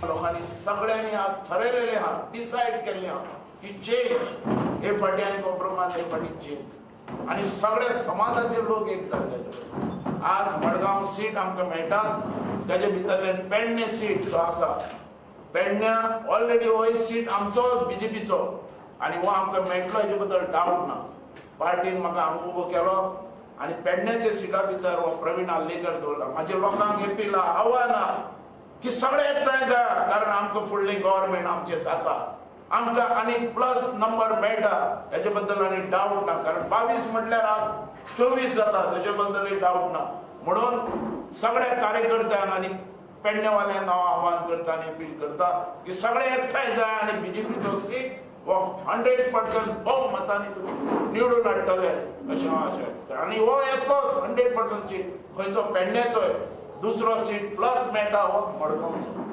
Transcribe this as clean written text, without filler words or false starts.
लोकांनी सगळ्यांनी आज ठरयलेलें आहा, डिसायड केल्लें आहा की चेंज हे फाटी आनी कॉम्प्रोमायज, हे फाटी चेंज. आनी सगळे समाजाचे लोक एक जाल्ले. आज मडगांव सीट आमकां मेळटा, तेजे भितरल्यान पेडणे सीट जो आसा, पेडण्या ऑलरेडी हो सीट आमचोच बीजेपीचो आनी हो आमकां मेळटलो हेजे बद्दल डावट ना. पार्टीन म्हाका हांगा उबो केलो आनी पेडण्याच्या सिटा भितर हो प्रवीण आर्लेकर दवरला. म्हाजे लोकांक एपील, आव्हान आहा की सगळे एकठांय जाय, कारण आमकां फुडली गव्हर्मेंट आमचें जाता, आमकां आनी प्लस नंबर मेळटा हेजे बद्दल आनी डावट ना. कारण 22 म्हटल्यार आज 24 जाता, तेजे बद्दलय डावट ना. म्हणून सगळ्या कार्यकर्त्यांक आनी पेडणेवाल्यांक हांव आव्हान करता आनी अपील करता की सगळे एकठांय जाय आनी बीजेपीचो सीट हो 100% बहुमतांनी तुमी निवडून हाडटले अशें हांव आशा करता. आनी हो येतलोच 100% सीट खंयचो पेडण्याचोय, दुसरो सीट प्लस मेळटा हो मडगांवचो.